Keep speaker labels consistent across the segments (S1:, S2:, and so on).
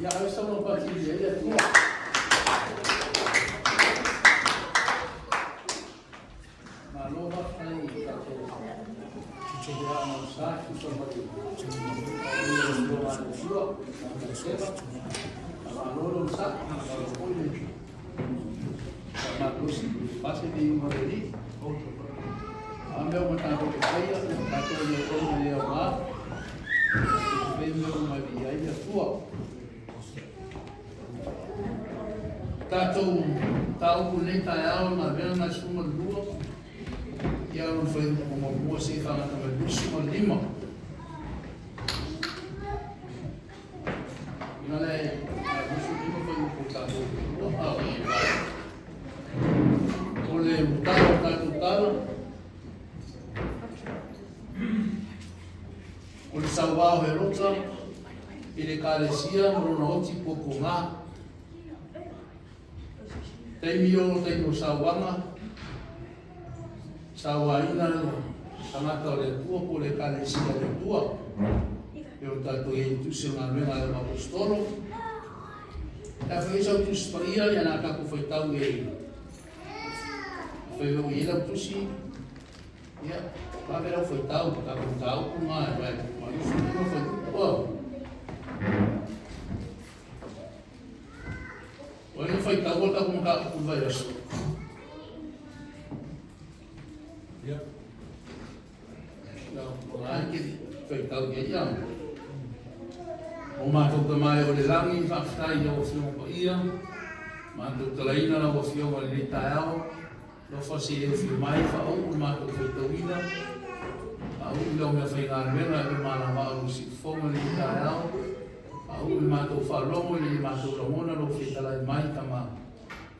S1: Ia ave saunoa faatili ai le Atua. Malo faafetai i tatou feaga o sa e tusa ma le paia o le Afioga a le Atua, Faamaisega. Faamalo le onosai, faamalo foi le faamalosi pase le iuga o le Alii. A mea uma tatou te faia, o tatou le auauna le aoga, tatou te faia mea uma e viia ai le Atua. Tatou mataupu i lenei taeao i Galuega na 12, ia lona fuaiupu muamua seia faagata mai le 25. Ina le 25 fuaiupu o tatou muamua, o le mutala o tatou tala, O le sauvā o Herota i le Ekalesia ma lona oti puapuagā. Taimi o taimi o sauaga, sauaina le tagata o le Atua po o le Ekalesia a le Atua. E o tatou i ai i tusi o galuega a le Aposetolo. E a foi sau tusi paia ia na tatou faitau i ai. Fai o i ai lau tusi Ia, vave lau faitau, tatou mataupu na e vai 25 fuaiupu. O ai na faitau o tatou mataupu i le vaiaso? Ia. Ia, o la e te faitau i ai ia. O matou Tama e o le lagi, faafetai i lau Afioga Paia, matou talaina lau Afioga i lenei taeao, Alofa se i e afio mai, faauu le matou faitauina, faauu lau meafaigaluega e uma alavaa o lou siufofoga i lenei taeao, faauu le matou faalogo ina ia matou lagona lou fetalai mai, Tama,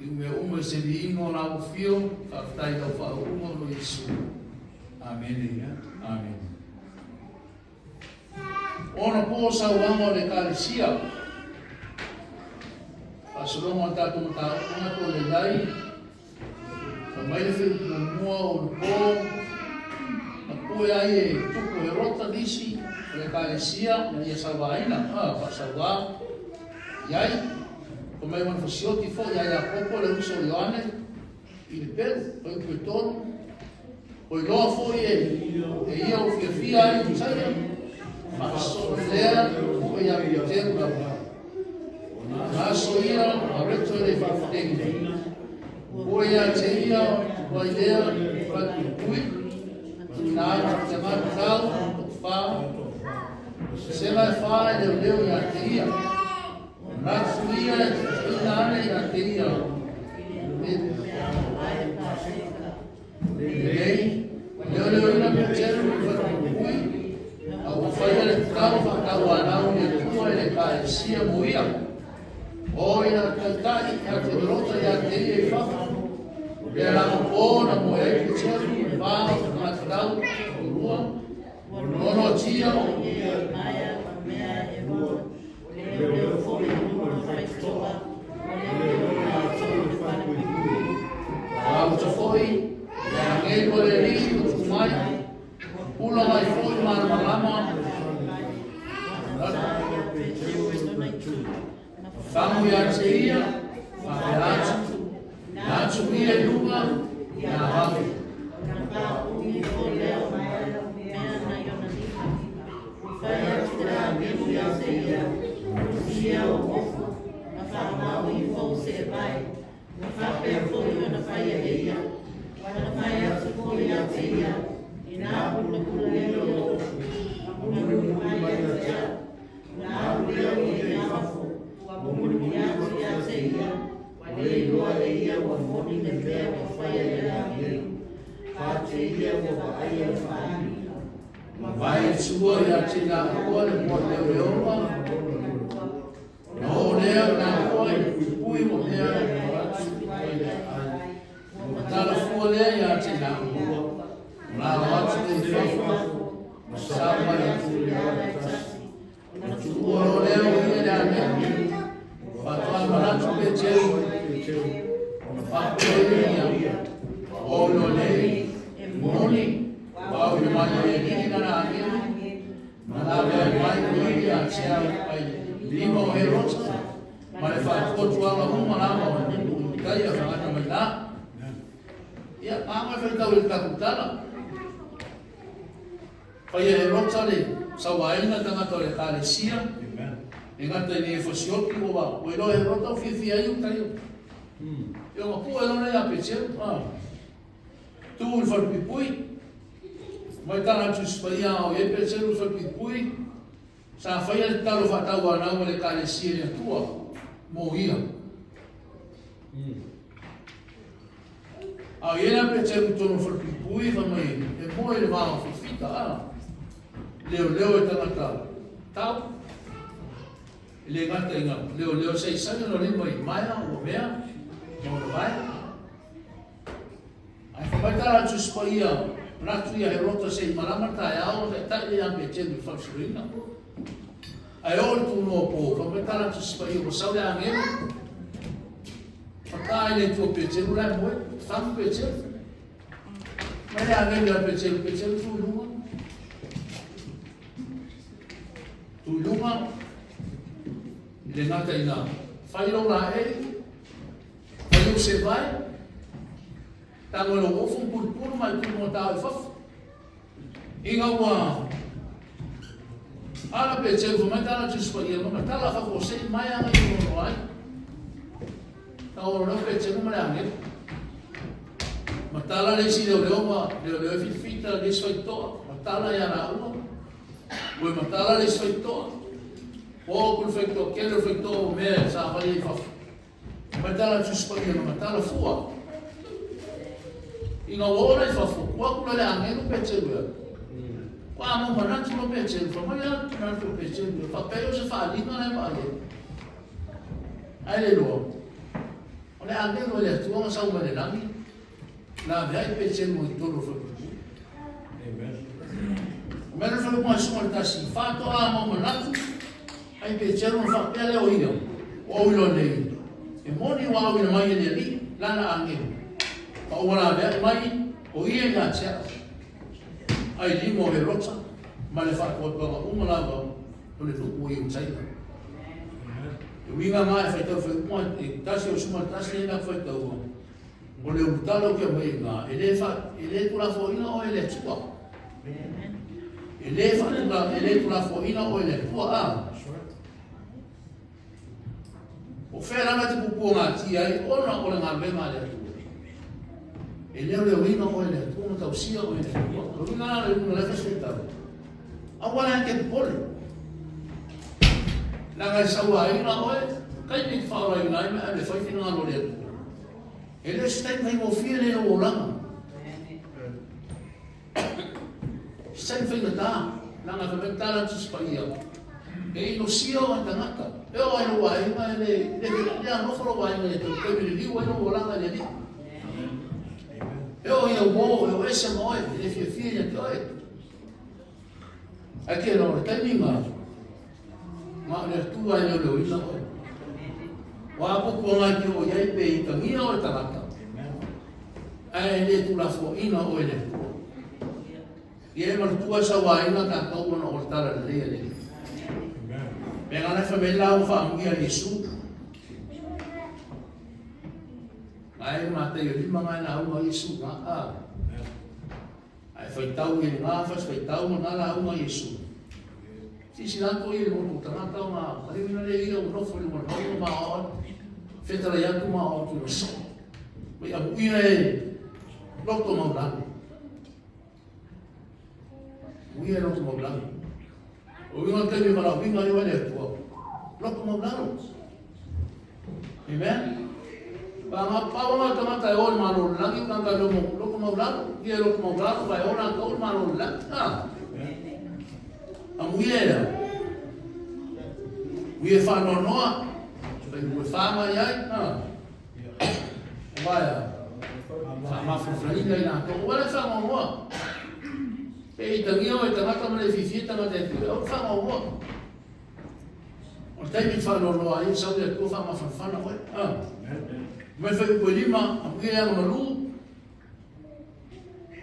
S1: i mea uma i se viiga o lau afio, faafetai i lau faauuga o lo Iesu. Amene. Amene. Ona po sauaga o le Ekalesia. Faasologa o le tatou mataupu na po le iai, fai mai le fuaiupu muamua o le po, na pue ai e Tupu Herota nisi o le Ekalesia ina ia sauaina, faasauā iai. Fai mai ua na fasioti foi ia Iakopo le uso o Ioane i le pelu, fuaiupu e tolu. Ua iloa foi e ia ua fiafia ai i Isaia, faasolo lea pue ia Peteru lava. Na aso ia a reto e le faafeteina. Pue ia te ia tuai lea falepuipui, tuuina atu i tagata tau toafa, sega e fa e leoleo ia te ia. Manatu ia e tuuina ane ia te ia. Lelei, leoleoina Peteru i le falepuipui, a ua faia le tatalo faatauanau i le Atua e le Ekalesia mo ia. O ina taitai ia te Herota ia te ia i fafo, lea lagopo na moe ai Peteru i le va o tagata tau toalua, nonoatia o Gauta foi le agelu a le Alii ua tu mai, pupula mai foi malamalama. Fagu ia te ia, faapea atu, na atu ia i luga, ia vave.
S2: Fai atu le agelu ia te ia, Usia ou ofu, ma faamao ifo ou seevae, ua faapea foi ona faia e ia. Na fai atu foi ia te ia, Inā pulapula nei ou ofu, ma mulimuli mai ia te au. Ona alu lea o ia i fafo, ua mulimuli atu ia te ia, ua le iloa e ia ua moni le mea ua faia e le agelu, fa te ia ua vaaia le faaili.
S1: Mavae sua ia te laua le moa leoleoga, ona oo lea o laua i le puipui ma mea e atu ai le aai. Ona fua lea ia te laua, ona alo atu lea i fafo, ma sao mai atu i le tasi. Ona tuua loa lea o ia le agelu, faatoa manatu Peteru, ona faapea ia, O loa nei, e moni, ua auina mai e le Alii lana agelu, na laveai mai o ia ia te au ai lima o Herota. Faatuatuaga uma lava o le nuu i tai a tagata mai la. Ia, a mai faitau i le tatou tala. Faia e Rota le sauaina tagata o le Ekalesia, e gata i le fasioti ua ua iloa e Rota ua fiafia ai uta ia. Ia ona pue loa lea ia Peteru, a. Tu i le falepuipui, mai tala atu i si paia a o i ai Peteru i le falepuipui, Sa faia le tatalo faatauanau a le Ekalesia i le Atua mo ia. A o i ai la Peteru i totonu o le falepuipui, fai mai e moe i le va o fifita, a leoleo e tagata tau, e le gata ina leoleo saisai ona lima i maea ua mea ma ona vae. Ae fai mai tala a Tusi Paia, manatu ia Herota se i malama le taeao ona taitai lea ia Peteru i le faamasinoina. Ae oo i le tunoa po, fai mai tala a Tusi Paia ua sau le agelu, fatā i le itu o Peteru la e moe, fagu Peteru. Mai le agelu ia Peteru, Peteru tu i luga. Tu i luga, i le gata ina fai lou laei, Fai ou sevae, tago i lou ofu ma pulupulu ma e tu tao i fafo. Ina ua ala pe teu fa mai tala tusi pa ia ma tala fa fo sei mai anga i no ai. Tau o pe teu ma le ange. Ma tala le si leo leo ma leo leo e fifita le si toa. Ma tala ia la ua. Ua ma tala le si toa. O ku le faitoa kele o faitoa o mea sa fai i fafo. Matala Tusi Paia na matala fua. Ina ua ola i fafo, kua aku la le agelu Peteru e alu. Kua amo manatu lo Peteru, fa mai a manatu o Peteru e faapea o se faaaliga la e vaai ai. Ae le iloa, o le agelu a le Atua na sau mai le lagi, na ave ai Peteru i totonu o le falepuipui. Amen. O mea le fale suga le tasi, faatoa mau manatu, Ai Peteru ona faapea lea o ia, O au iloa nei, e moni ua auina mai e le Alii lana agelu, ma ua laveai mai o ia ia te au, ai lima o Herota ma le faatuatuaga uma lava o le nuu o Iutaia. E uiga nga e faitau fai uma e tasi o suma tasi nei na faitaua, o le ulutala o kia mai nga, e le, fa, e le tulafoina oe e le Atua. E le faatula, e le tulafoaina oe e le Atua, a. O fea lava te pupuagatia ai ona o le galuega a le Atua. E leoleoina oe e le Atua ma tausia oe e le Atua. O le uiga la le luga le faitau. Aua la e te popole. Leaga e sauaina oe, taimi e te faaolaina ai ma e ave e fai finagalo o le Atua. E le o se taimi faigofie lenei o lou olaga. Se taimi faigata, leaga fai mai tala Tusi Paia, e inosia o tagata, e oo ai lou aiga e le, le, le alofa lou aiga ia te taimi liliu ai lou olaga i le Alii. E oo ia uo, e o ese ma oe, e le fiafia ia te oe. Ae ke loa o le taimi nga, ma o le Atua e leoleoina oe. Ua pupuanga i te o i ai pe i tangia o le tagata. Ae e le tulafoaina oe e le Atua. Ia e manatua e sauaina tatou ona o le tala lelei a le Alii. Mea ngana e fai mai la ua faamuia e Iesu. Ae Mataio lima nga e lauga Iesu nga a. Ae faitau ia le nga fas faitau ma nga lauga Iesu. Silasila atu ia i le motu tagata o nga kaliuina le ia ua nofo i luga o le mauga ma aoao atu. Fetalai atu ma aoao atu i le soo. Mai amuia e loto maulalo. Amuia e loto maulalo. O uiga o le taimi e valaauina ai oe e le Atua, loto maulalo. Amen. Panga pau nga tagata e o i le Malo o le Lagi, tagata e loto maulalo, ia e loto maulalo, va e o latou i le Malo o le Lagi. Ah. Amuia e au. Uia e whaanoanoa, fai ue whāngai ai. Ah. O vai a, whaamawhawhaina i latou. O wale whaangoagoa. Pe i tangia o e tangata ma le whiwhi e tangata e tui, au whaangoagoa. O le taimi i faanoanoa ai, sau le Atua faamafanafana oe. Ah. Mai fai upu e lima, amuia e aga malu,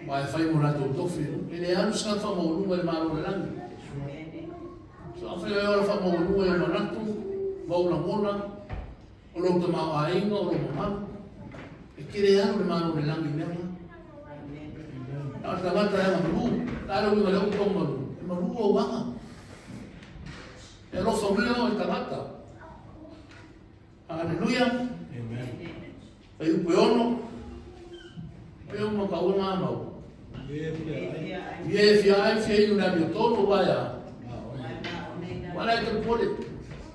S1: ma e fai mo latou tofi. E le alu se tagata faamaualuga i le Malo o le lagi. So afai oe ola faamaualuga i ou manatu, ma ou lagona, O lou tamaoaiga, o lou mamalu. E te le alu le Malo o le lagi i mea na. Na o le tagata e agamalu, le a le uiga o lea upu agamalu? E malu ou aga. E alofagia oe tagata. Aleluia. Fuaiupu e 6. Pe uma ka ua ngā mau. Ie fia ai fia inu le amiotonu wa e a. Wala e te pole.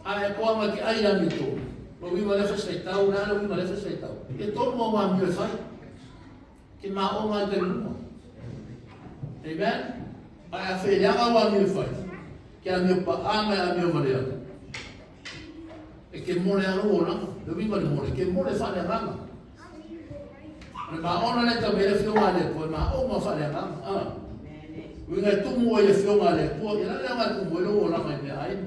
S1: A e koa ma ki ai le amiotonu. Lo wiwa le whasai tau, la le wiwa le whasai tau. E tonu au amio e whai. Ke ma o ngā te luma. Amen. A e awhi le anga au amio e whai. Ke amio pa anga e amio valea. E ke mole alo o langa. Le wiwa le mole. Ke mole wha le anganga. O le maona le tau le fioga le Atua, e maoga faaleagaga. Ah. Uiga e tumu ai le fioga a le Atua, ia la le aga e tumu ai lou olaga i meaai.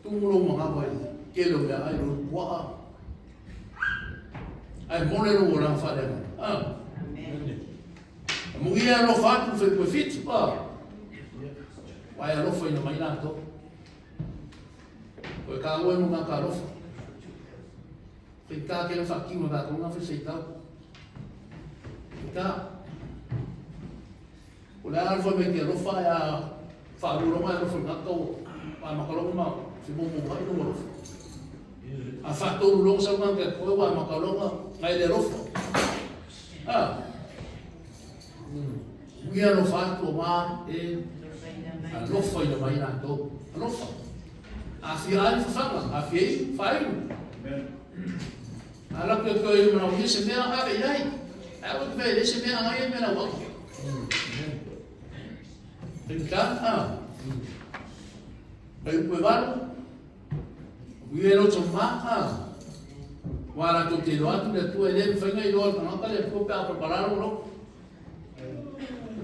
S1: Tumu lou magafa i tele o meaai, lou puaa. Ae mole lou olaga faaleagaga. Ah. Amuia e alofa atu fuaipue 7. Ah. Ua e alofa ina mai latou. O e kāua e mo ngā ka alofa. Faigata ke le faatino e tatou na feseitau. Faigata. O le a le fai mai te alofa e a whaalua longa e alofa i ngā tau a makalonga ma se mo mo mai no alofa. A whaatolu longa sa ngā te koe wa makalonga ngai le alofa. Ah. Ui alofa atu o mā e alofa ina mai latou. Alofa. Afia ai fafaga, afia i whainu. A laku e koe i mana o se mea ave i ai. Ai o te mea se mea ngai e mea na waka. Tingka, ah. Pai upu e valu. Ui e loto ma, ah. Wa la te lo atu le atua e le mwhainga i loa tangata le atua pe a prepararo lo.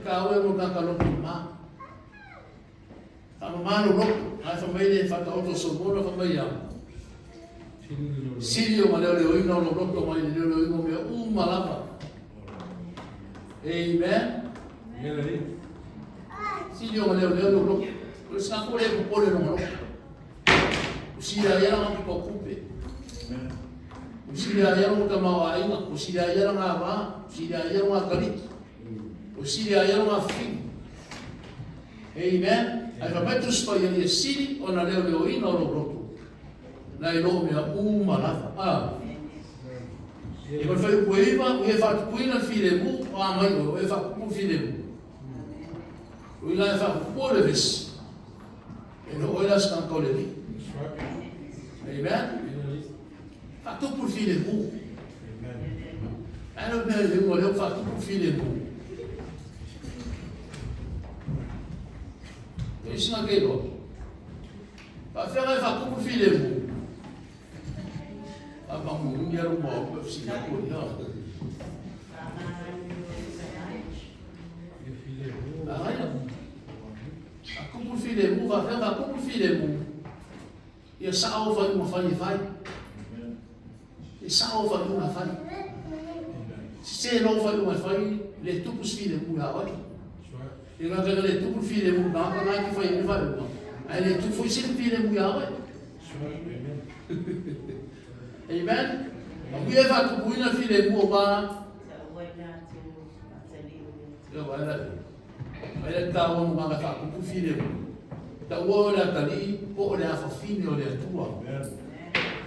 S1: Ka oe mo kaka loto ma. Faamama lou loto, ae fai mai le Faataoto o Solomona, fai mai ia, Sili o maleoleoina o lou loto mai le leoleoina o mea uma lava. Amen. Sili o maleoleo lou loto. O le sina ko le popole longa loto. O sili a ia langa ki kupe. O sili a ia longa tamaoaiga. O sili a ia langa va. O sili a ia longa kaliki. O sili a ia longa fili. Amen. Ae fai mai Tusi Paia ia sili ona leoleoina o lou loto nai lo mea uma lava. Ah. E ma le fuaiupu e 9, ua e faatupuina le filemu, o a mai oe, ua e faapupu le filemu. O ina e faapupua le vesi, e no oe la se tagata o le Alii. Amen. Faatupu le filemu. Ae le mea le uga lea faatupu le filemu. E sina ke loa. Faafeaga e faatupu le filemu. A pangurungi alu ma o sina ko ia. Ai. Faatupu le filemu, faafeaga faatupu le filemu. Ia sao faaiuga fai e fai. Ia sao faaiuga fai. Sese lou faaiuga e fai, le tupu se filemu ia oe. Ia ngā le tupu le filemu nā ka ngā ki fai e faaiuga. Ae le tupu foi se filemu ia oe. Amen. Amuia e faatupuina filemu o mā. Ia wai la. Mai le taua mo ngā whaakupu filemu. Taua o le atalii po o le afafine o le Atua.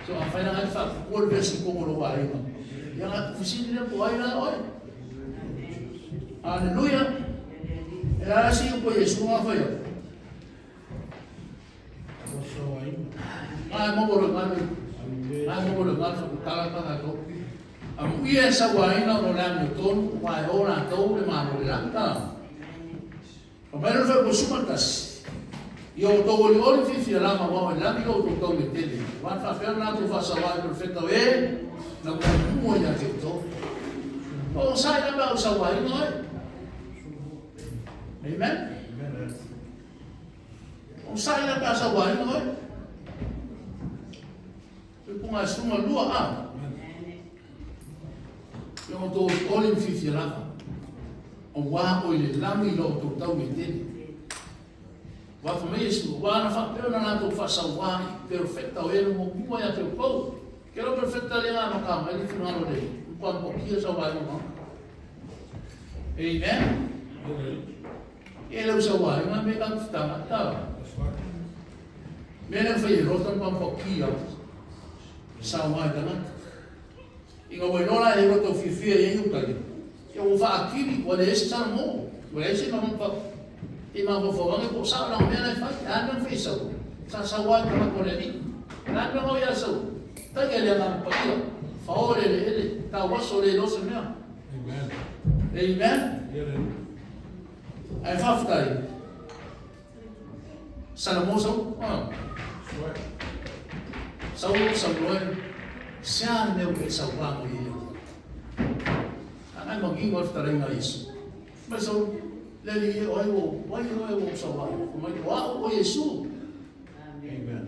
S1: So a whaina ngai whaakupu o le vesi kongo lo aiga. Ia ngā kufisini le po ai la oe. Aleluia. E la si upo Yesu ngā whaia. Ngai mo le ngā ngai mo le ngā whakutala ka ngā tō. Amuia e sauaina o le amiotonu, wa e o latou le Malo o le lagi. Fa mai le fuaiupu 11, Ia outou olioli fiafia lava aua o i lagi lo outou tauli e tele. Aua na faapea ona latou faasaua ai perofeta o e na muamua ia te outou. O sa i lava au sauaina oe. Amen. O sa i lava au sauaina oe. Upu 12 a. Ia outou olioli ma fiafia lava, auā o i le lagi lo outou tauli e tele. Ua fai mai Iesu, auā na faapea ona latou faasauā i perofeta o e na muamua ia te outou. Ke lo perfecta le nga maka mai le finalo le kwa mo kia sa wa mo. Amen. E le usa wa nga me ka tanga ta. Me le fai ro tan kwa mo kia sa wa tanga. Inga wai lola e roto fiafia i ai uta ia. Ia ua faakili, ua leai se tala mo, ua leai se mafaufau. I mafaufau ane po o sao lana mea la e fai, e a le mea na fai e Saulu? Sa sau lava i tagata o le Alii. O le a le mea na oo ia Saulu? Taia le Agaga Paia, fao le eleele, tauaso le iloa se mea. Amen. Ae faafetai, Salamo Saulu. Ah. Saulu, Saulu e, sea le mea ua e sauā mai ai ia. Ana e manino ai le fetalaiga a Iesu. Mai Saulu, le Alii e, o ai ua, ai oe ua ou sauā ai? Fai mai, o au o Iesu. Amen.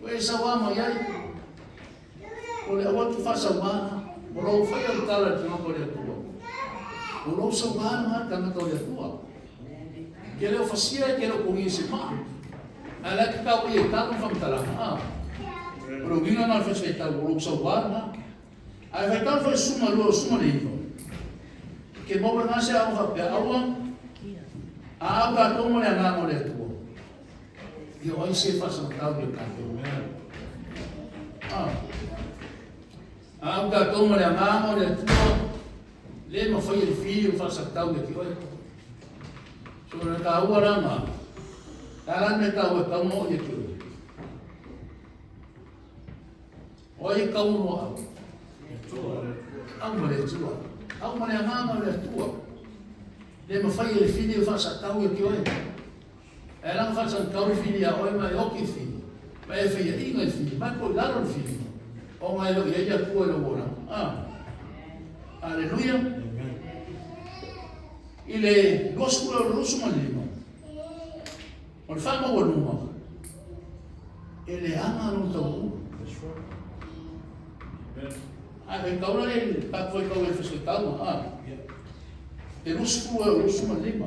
S1: Ua e sauā mai ai. O le au atu faasauā, o lou faia le tala i le tagata o le Atua. O lou sauā lena i le tagata o le Atua. Ke le o fasia e ke le o pogia i se maa. Ae la e te tau ia i talo ma faamatalaga, a. O le uiga lena o le faifeitau, o lou sauā lena. Ae faitau foi suma lua o suma le iva. Ke maua lena se aoga faapea, aua a au tatou ma le agaga o le Atua. Ia o ai se faasagatau i le tatou. A. A au tatou ma le agaga o le Atua, le mafai e le fili o faasagatau ia ki oe. So na taua la ma, la la me taua e tau mo ia ki oe. O ai e kau noa au? Au ma le Atua. Au ma le agaga o le Atua. Le mafai e le fili o faasatau ia ki oe. E ala ona faasatau le fili ia oe ma e oki le fili. Ma e faiaʻiga i le fili. Ma e po i lalo le fili. Ona e le o i ai le Atua i lou olaga. Ah. Aleluia. I le 2025, o le faamaualuga, e leaga lona taunuuga. Ae faitau la le tatou faitau i Efeso taua, a. E 20 e o 25.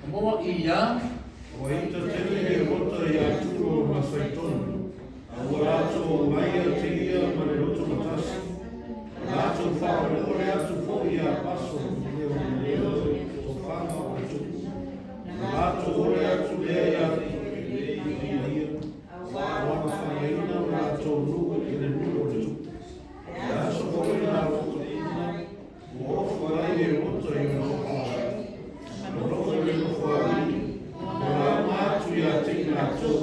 S1: O maua i ia.
S3: Ua ita tele Herota ia Turo ma Saitona, a ua latou omai ia te ia ma le loto matasi, ua latou faaoleole atu foi ia Paso i le o le tofaga o le tupu. Ona latou ole atu lea ia te ia, ua agafaina o latou nuu i le nuu o le tupu. I le aso foi na alofaina, ua ofo ai Herota i ona aoao, ua nofo i le nofoalii, ua lauga atu ia te i latou,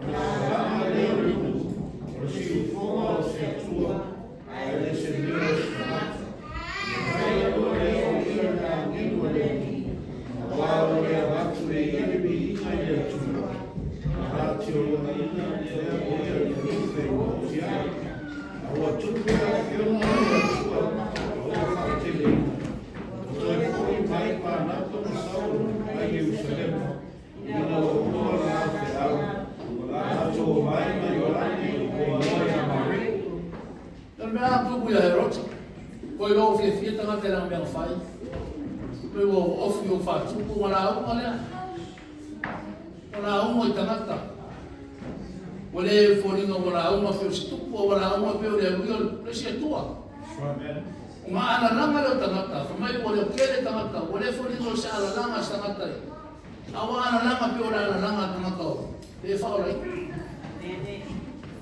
S3: Ona alalaga lea o le nuu, o le siufofoga o se Atua, ae le se mea o se tagata. Ia faia loa lea o ia le agelu a le Alii, aua ua le avatu e ia le viiga i le Atua, na faationaina lea o ia i le tufe ua oti ai. A ua tupu le Afioga a le Atua ma ua faateleina. Ua toe foi mai Panapa ma Saulo mai Ierusalema, Ina ua uma le faifeau, ua latou omai ma Ioane ua iloa ia Mareko.
S1: O le mea a tupu ia Herota, koe loa ua fiafia tagata i lana mea na fai, me ua ofi ua faatupu ua lauga lea. Ua lauga i tagata. Ua le foliga ua lauga pei o se tupu, a ua lauga pei o le aluia o le isi Atua. Ua alalaga lea o tagata, fai mai ua leo tele tagata, ua le foliga o se alalaga a se tagata i. A ua alalaga pei o le alalaga a tagata o le faaolaina.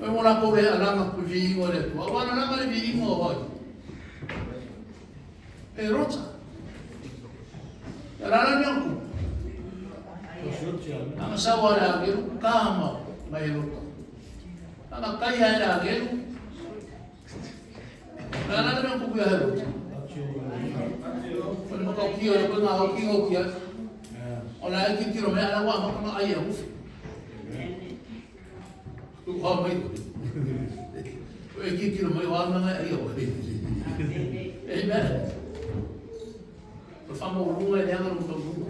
S1: Oi mo lakou le alaga ku viiga o le Atua. A ua alalaga le viiga o ai? Herota. Ia la la mea ku. Anga sau a le agelu kama ma Herota. Anga kai a le agelu. La la mea ku ia Herota. O le makau o le koe ngā hoki hoki ai. O la e titiro mea ala wa maka ai e hufi. Tu hao mai. O e titiro mai o ana ai o. Amen. O whamaurunga e leanga no taurunga.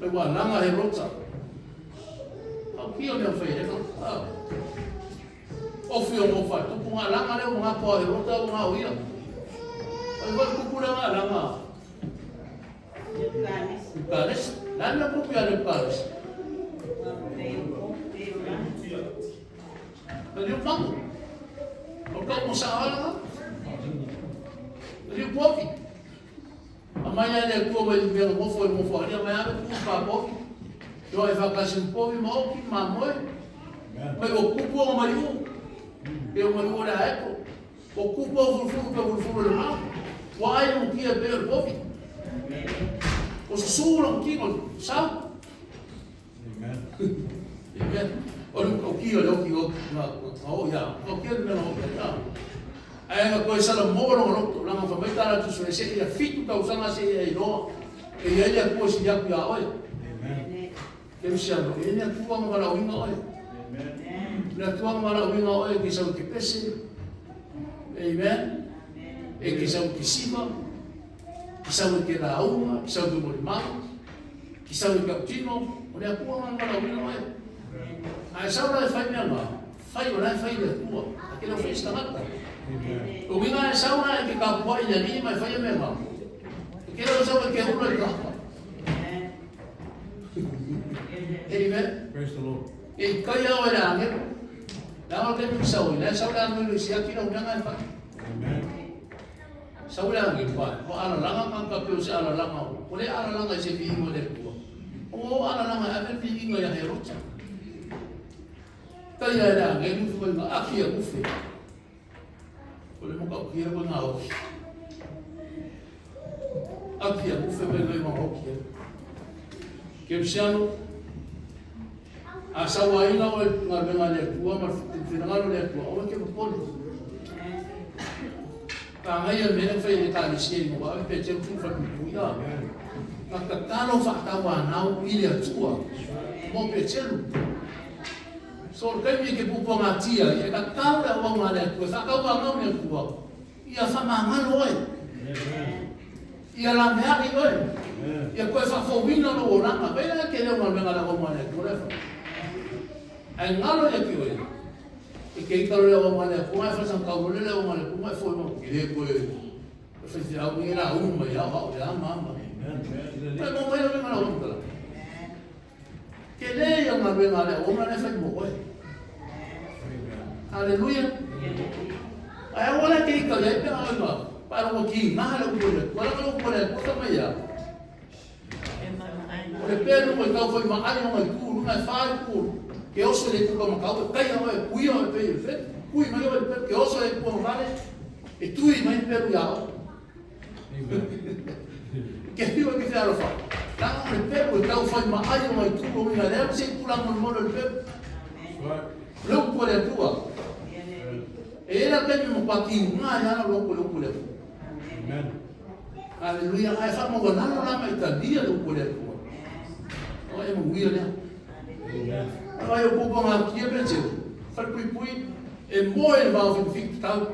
S1: Mai wa langa he rota. Au kia mea whai reka. Ofi o ngō whatupu ngā langa leo ngā koa he rota o ngā oia. Ai wai kupu le ngā langa. Ukalesa. Lana kupu ia le ukalesa. Taliu mago. O kau mo sa ala. Taliu povi. Amai ai le atua mai mea mofo e mofo alia mai ave ku pa povi. Yo ai whakasi povi ma oki ma moe. Mai o kupu o mai u. Pe o mai u o le aeko. O kupu o furufuru pe furufuru le mau. Wa ai mo kia pe o le povi. O susu la kino sau.
S3: Amen.
S1: Amen. O le o ki o le oki o ma o ia. O ki le mea o ia. Ai nga koe sala mo lo lo la nga mai tala tu so se ia fitu tausaga se ia iloa. E ia ia kua si aku ia oe.
S3: Amen.
S1: Ke si ano e ni atua nga wala uinga oe.
S3: Amen.
S1: Le atua nga wala uinga oe ki sau ki pese. Amen. E ki sau ki siva. Ki sau ki launga, ki sau ki molimau. Ki sau ki kautino. O le atua nga wala uinga oe. Ae sau la e fai mea ngā, fai o la e fai le atua. A ke leo fai se tagata.
S3: Amen.
S1: O uiga e sau la e ke kapua i le alii ma e fai mea ngā. E ke leo sau e ke ula i kapa. Amen.
S3: Praise the Lord.
S1: E kai au e le angelo. Le angelo ke mi sau i le sau le angelo i siaki lau mea ngā e fai.
S3: Amen.
S1: Sau le angelo pai. O alalanga ka ka peo se alalanga o. O le alalanga i se viinga o le atua. O alalanga e ave viinga ia Herota. Tai ai le angelo fu ngā aki a ufe. O le moka uki ko ngā oki. Aki a ufe me ngai ngā oki. Ke usiano, a sau aina o ngā venga le atua, ma whinangalo le atua, o ke popole. Ka ngai a mea whai le kālisia i mua, pe te utu whakupu ia. Ka tatalo whaatau anau i le atua, mo pe telu. So le kaimi ke pupu ngā tia, e ka tau le au ngā le atua, whakau ngā le atua, ia whamangalo oe,
S3: Amen.
S1: ia la mea i oe,
S3: Amen.
S1: ia koe whafowina no o langa, pera ke leo ngā menga le au ngā le atua le wha. Ai ngalo ia ki oe, e ke ikaro le au ngā le atua, e whasang kau le au ngā le atua, e fo ki le koe, e whai au ngi la unu mai au au le ama ama.
S3: Amen.
S1: Mai mo mai le ngā le au Ke le ia ngā le ngā le au ngā le whai mo oe.
S3: Amen.
S1: Hallelujah. Ai wala ke ika le pe ai ma. Pa ro ki ngā le upo le. Wala le upo le ko ta mai ya. O le pe no ko kau foi ma ai o mai ku ngai fa ku. Ke oso le ku ka ma kau kai o e kui o pe fe. Kui mai o pe ke oso le ku ma le. E tui mai pe ru ya.
S3: Amen.
S1: Ke hi o ke te alofa. La o le pe o kau foi ma ai o mai ku o ngai le se ku la mo mo le pe.
S3: That's right.
S1: Le upo le tua. E era te mi mo pa ki ngā ya lo ko le upo le.
S3: Amen.
S1: Hallelujah. Ai fa mo na la mai ta dia le upo le tua. O e mo wia le.
S3: Amen.
S1: Ai o popo ngā kia pe te. Fai pui pui e mo e vau fi fi tau.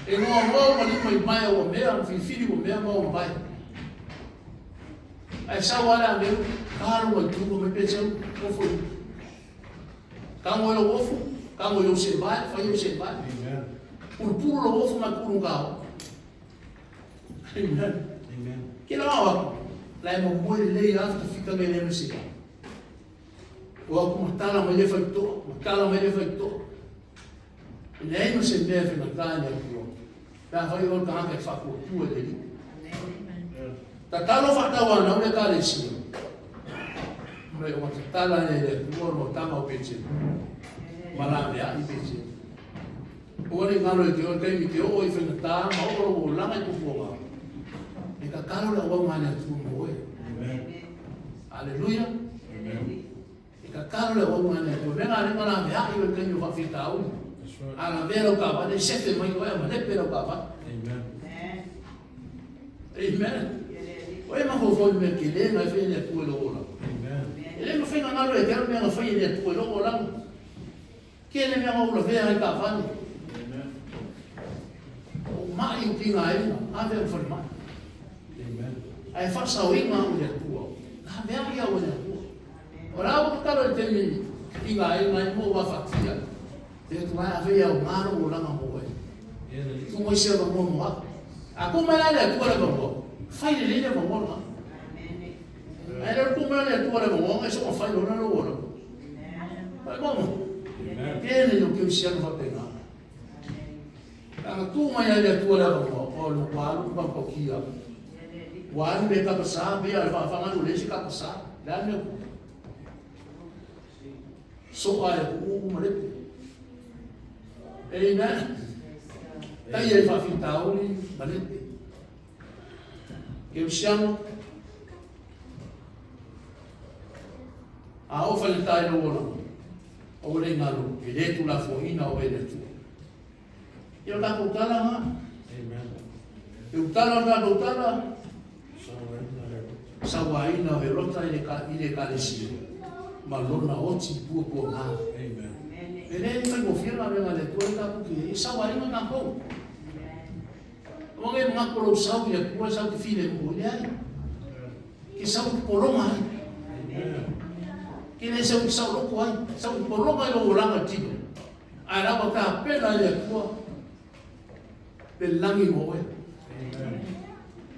S1: E ngoa ngoa ma li mai mai o mea fi fi o mea mo mai. Ai sa wala me ka lo tu ko me pe te o fu. Ka mo lo ofu, ka mo yo se vai, fa yo se vai.
S3: Amen.
S1: Puru puru lo ofu ma puru ngao. Amen.
S3: Amen.
S1: Ke la wa la mo mo le ia ta fika me le mesi. O aku matala mai le fai to, matala mai le fai to. Le no se me fe na ta ni ku. Ta fai o ta ka fa ku tu le li. Ta talo fa ta wa na le ka le si. Me o ta tala le le ku o ta ma pe che. Ma la me a i pe che. O le ngalo te o te mi te o i fe na ta ma o ro la ngai ku ku ma. E ka kalo le o ma le tu mo e.
S3: Amen.
S1: Hallelujah.
S3: Amen.
S1: E ka kalo le o ma le tu. Me nga le nga la me a i le te fa fi tau.
S3: That's right.
S1: A la vero ka va le sefe mai o e ma le pero ka va.
S3: Amen.
S1: Amen. O e ma fo fo me ke le ngai fe le tu le ola.
S3: Amen.
S1: E le ma fe nga lo e te me nga fe le tu le ola. Ke le me nga o le fe ai ka va ni.
S3: Amen.
S1: O ma i ki nga e a ve fo ma.
S3: Amen.
S1: Ai fa sa o inga o le tu. La me a ia o le tu. O la o ka lo te mi i nga e ngai mo wa fa tia. Te tu a ve ia o ngaro o langa mo e.
S3: Yeah.
S1: Tu mo se va mo mo. A ko mai le tu le mo. Fai le le mo mo. Ai le ku mai le tu le mo ngai so fai lo na lo lo. Ai mo.
S3: Amen.
S1: Tele o kerisiano faapena. Pe a na tuu mai lava e le Atua le avanoa, o le matua alu ma papakia. Ua alu le kapa sa, pei lava o le faafaga ua leai se kapa sa. O le a le mea ua tupu? Soa e puuu ma lepe. Amen. Taia i faafitauli ma lepe. Kerisiano, a oo faigata i lou olaga, Aua le galo, e le tulafoaina oe e le Atua. Ia o tatou tala na. E utala o tatou tala, sauaina o Herota i le, i le ekalesia ma lona oti puapuaga. E le faigofie le galuega a le Atua le tatou te e sauaina tatou. Aua ne i manatu o lou sau i le Atua e sau te filemu, e leai. Ke sau i te pologa ai. Ke le sau i te saoloto ai. Sau i te pologa i lou olaga i tino. Ae la ua tapena e le Atua le lagi mo oe.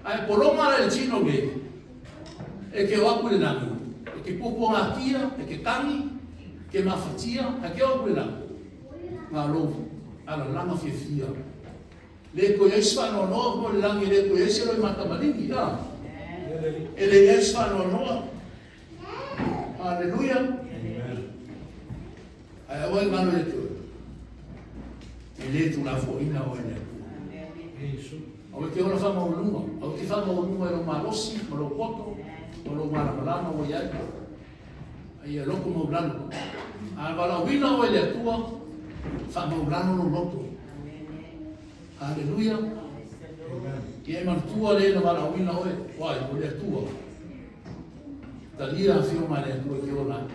S1: Ae pologa la i le tino nei, e ke o atu i le lagi, e ke puapuagatia, e ke tagi, ke mafatia, ae ke o atu i le lagi, na lou alalaga fiafia. Le toe i ai se faanoanoa mo le lagi, e le toe i ai se loimata maligi, a? E le i ai se faanoanoa. Haleluia. Ae aua i galo ia te oe. E le tulafoaina oe e le Atua. Aua e te ola faamaualuluga. Aua e te faamaualuluga i lou malosi ma lou poto ma lou malamalama ua i ai. A ia loto maulalo. A valaauina oe e le Atua, faamaulalo lou loto. Haleluia. Ia e manatua le na valaauina oe, o ai, o le Atua. Talia afioga a le Atua e te ola ai.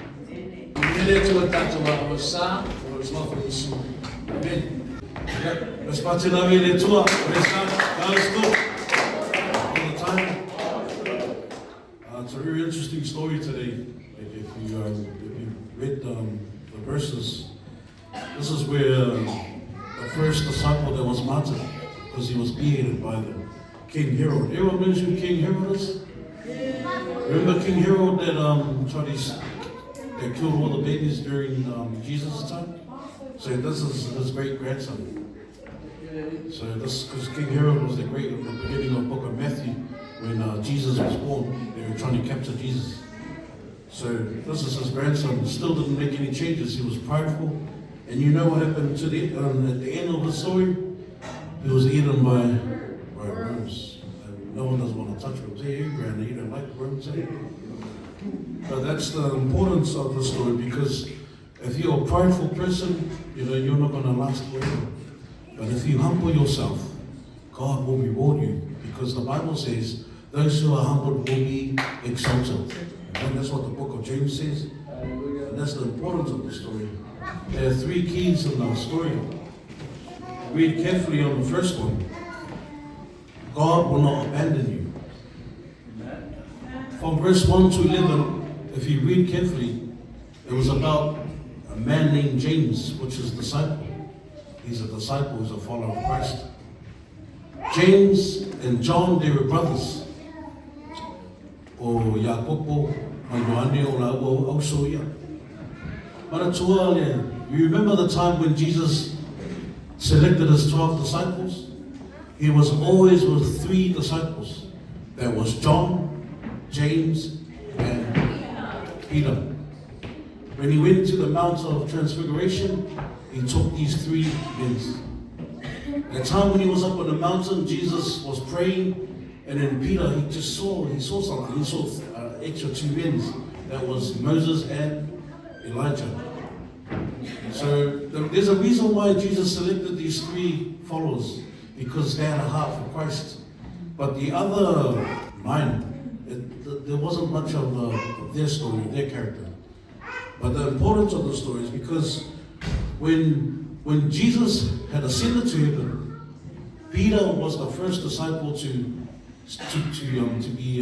S1: Manuia le Atua i le tatou aoga sa, o le suafa o Iesu. Amene.
S3: Let's patinawi le Atua. Praise God. God is good all the time. It's a very interesting story today. Like if you, if you read the verses, this is where the first disciple that was martyred, because he was beheaded by the King Herod. Everyone knows who King Herod is? Remember King Herod that tried to, that killed all the babies during Jesus' time? So this is his great grandson. So this, because King Herod was the great at the beginning of book of Matthew, when Jesus was born, they were trying to capture Jesus. So this is his grandson. Still didn't make any changes. He was prideful. And you know what happened to the, at the end of the story? He was eaten by, by worms. And no one doesn't want to touch worms. Hey, you, Granny, you don't like worms, eh? But that's the importance of the story because if you're a prideful person, you know, you're not going to last forever. But if you humble yourself, God will reward you because the Bible says those who are humbled will be exalted. And that's what the book of James says. And that's the importance of the story. There are three keys in the story. Read carefully on the first one. God will not abandon you. From verse 1 to 11, if you read carefully, it was about a man named James, which is a disciple. He's a disciple, he's a follower of Christ. James and John, they were brothers. O Iakopo ma Ioane o lāua auso ia. Manatua le, you remember the time when Jesus selected his 12 disciples? He was always with three disciples. That was John, James, and Peter. When he went to the Mount of Transfiguration, he took these three men. At time when he was up on the mountain, Jesus was praying, and then Peter, he just saw, he saw something. He saw extra two men. That was Moses and Elijah. So there's a reason why Jesus selected these three followers, because they had a heart for Christ. But the other nine, it, there wasn't much of, the, of their story, of their character. But the importance of the story is because when, when Jesus had ascended to heaven, Peter was the first disciple to, to, to, to be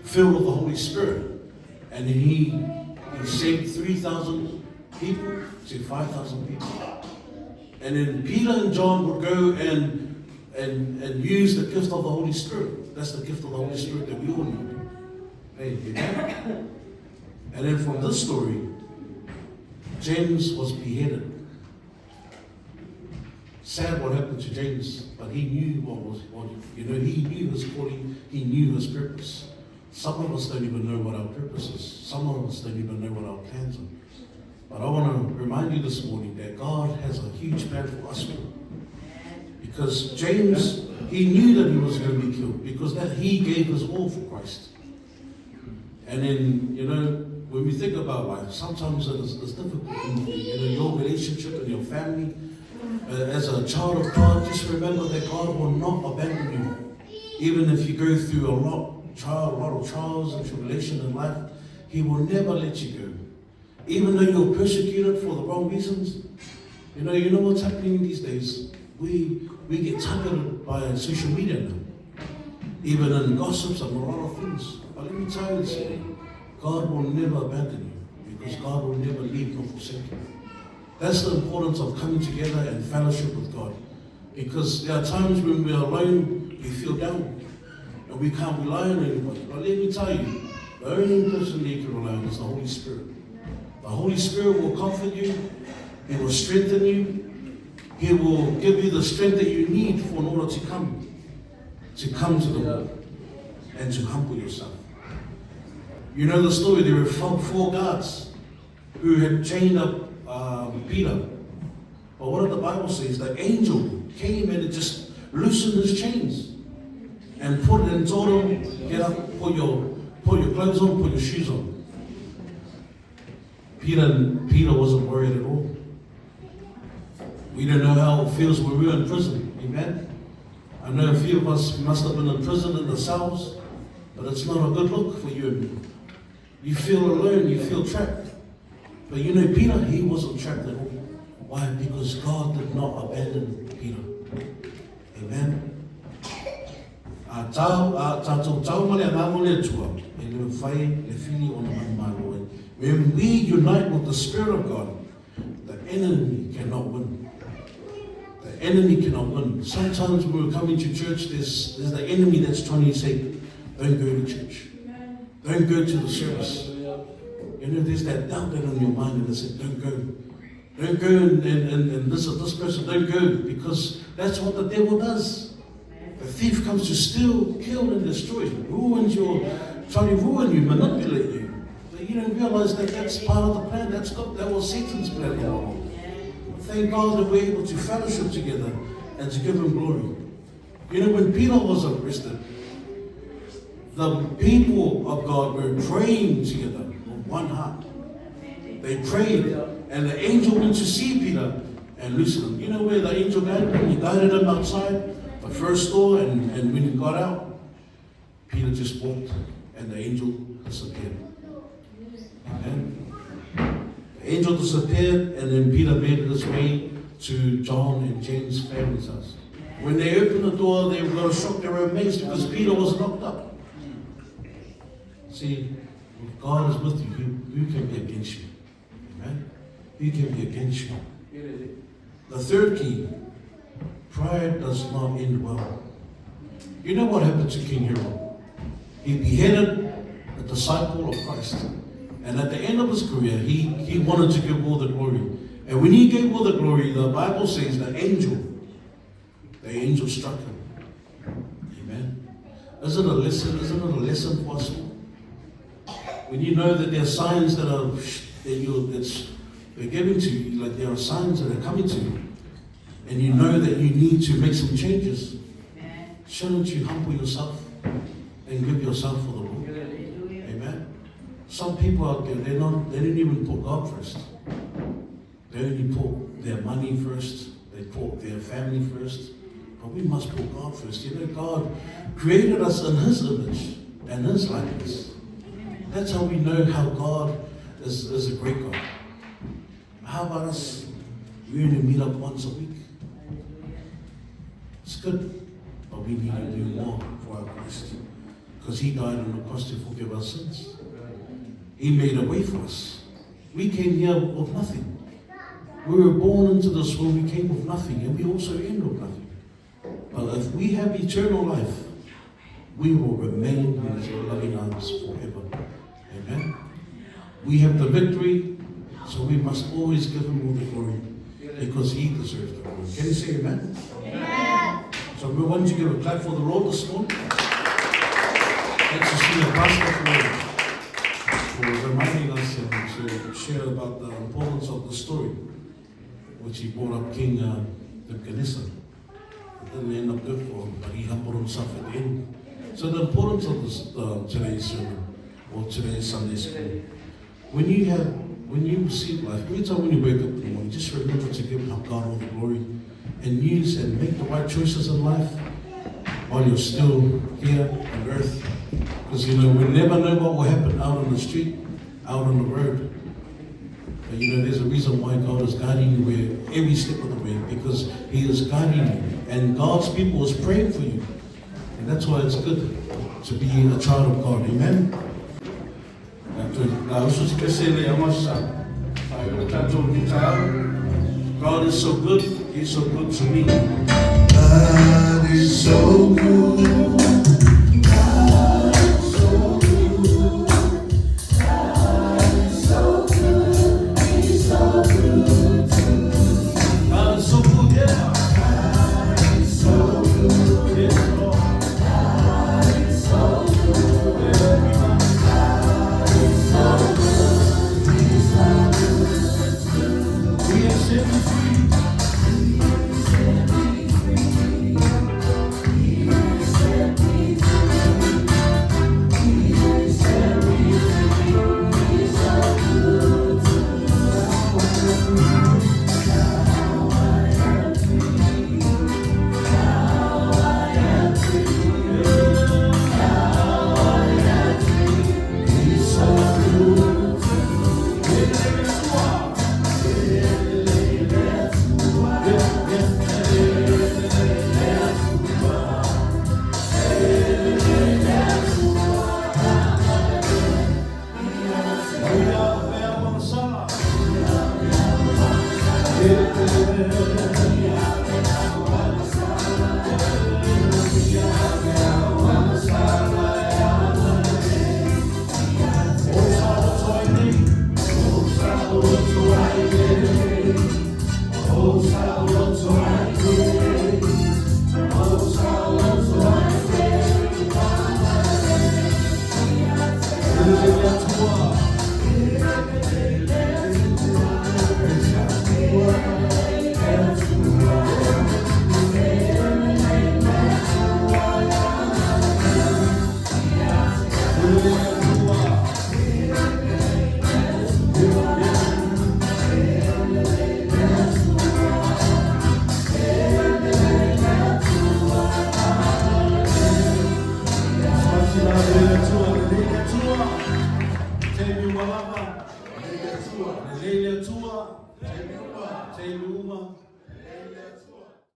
S3: filled with the Holy Spirit. And he, he saved 3,000 people to 5,000 people. And then Peter and John would go and, and, and use the gift of the Holy Spirit. That's the gift of the Holy Spirit that we all need. Hey, amen? And then from this story, James was beheaded.
S4: Sad what happened to James, but he knew what was, what, you know, he knew his calling, he knew his purpose. Some of us don't even know what our purpose is. Some of us don't even know what our plans are. But I want to remind you this morning that God has a huge plan for us all. Because James, he knew that he was going to be killed because that he gave his all for Christ. And then, you know, when we think about life, sometimes it is, it's difficult in, you know, your relationship and your family. As a child of God, just remember that God will not abandon you. Even if you go through a lot, trial, a lot of trials and tribulation in life, He will never let you go. Even though you're persecuted for the wrong reasons, you know what's happening these days? We get targeted by social media now. Even in gossips and a lot of things. But let me tell you this, God will never abandon you because God will never leave nor forsake you. That's the importance of coming together and fellowship with God. Because there are times when we are alone, we feel down and we can't rely on anybody. But let me tell you, the only person you can rely on is the Holy Spirit. The Holy Spirit will comfort you, He will strengthen you, He will give you the strength that you need for in order to come to the Lord and to humble yourself. You know the story, there were four guards who had chained up Peter. But what did the Bible say? Is the angel came and it just loosened his chains and put it and told him, get up, put your clothes on, put your shoes on. Peter wasn't worried at all. We don't know how it feels when we're in prison. Amen. I know a few of us must have been in prison in the cells, but it's not a good look for you and me. You feel alone, you feel trapped. But you know, Peter, he wasn't trapped at all. Why? Because God did not abandon Peter. Amen. A tau, a tātou tau ma le agaga o le Atua, e le mafai le fili ona manumalo ai. When we unite with the Spirit of God, the enemy cannot win. The enemy cannot win. Sometimes when we're coming to church, there's the enemy that's trying to say, don't go to church. Don't go to the service. You know, there's that doubt that in your mind and they say, don't go. Don't go and this person, don't go. Because that's what the devil does. The thief comes to steal, kill, and destroy. Trying to ruin you, manipulate you. But you don't realize that that's part of the plan. That's God, that was Satan's plan all along. Thank God that we're able to fellowship together and to give him glory. You know, when Peter was arrested, the people of God were praying together with one heart. They prayed, and the angel went to see Peter and loosen him. You know where the angel guided him? He guided him outside the first door, and when he got out, Peter just walked, and the angel disappeared. Amen. The angel disappeared, and then Peter made his way to John and James' family's house. When they opened the door, they were shocked, they were amazed because Peter was locked up. See, if God is with you, who can be against you? Amen? Who can be against you? The third key, pride does not end well. You know what happened to King Herod? He beheaded a disciple of Christ. And at the end of his career, he wanted to give all the glory. And when he gave all the glory, the Bible says the angel struck him. Amen. Isn't it a lesson? Isn't it a lesson for us all? When you know that there are signs that are that you that's they're giving to you, like there are signs that are coming to you, and you know that you need to make some changes, shouldn't you humble yourself and give yourself for the Lord? Amen. Some people out there, they don't even put God first. They only put their money first. They put their family first. But we must put God first. You know, God created us in His image and His likeness. That's how we know how God is a great God. How about us? We only meet up once a week. It's good, but we need to do more for our Christ. Because He died on the cross to forgive our sins. He made a way for us. We came here with nothing. We were born into this world, we came with nothing, and we also end with nothing. But if we have eternal life, we will remain in His loving arms forever. Amen. We have the victory, so we must always give Him all the glory. Because he deserves the glory. Can you say amen? Amen. So we want you to give a clap for the Lord this morning. Thanks to senior pastor for reminding us and to share about the importance of the story, which he brought up King Nebuchadnezzar. It didn't end up good for him, but he humbled himself at the end. So the importance of this, today's sermon, or today's Sunday school, when you receive life, every time when you wake up in the morning, just remember to give God all the glory and use and make the right choices in life while you're still here on earth. Because you know, we never know what will happen out on the street, out on the road. But you know, there's a reason why God is guiding you where every step of the way, because He is guiding you. And God's people is praying for you. And that's why it's good to be a child of God. Amen? God is so good. He's so good to me. God is so good. God is so good. God is so good. He's so good to me. God is so good, yeah. God is so good. Yes, Lord. God is so good. God is so good. He's so good to me. He has set me free.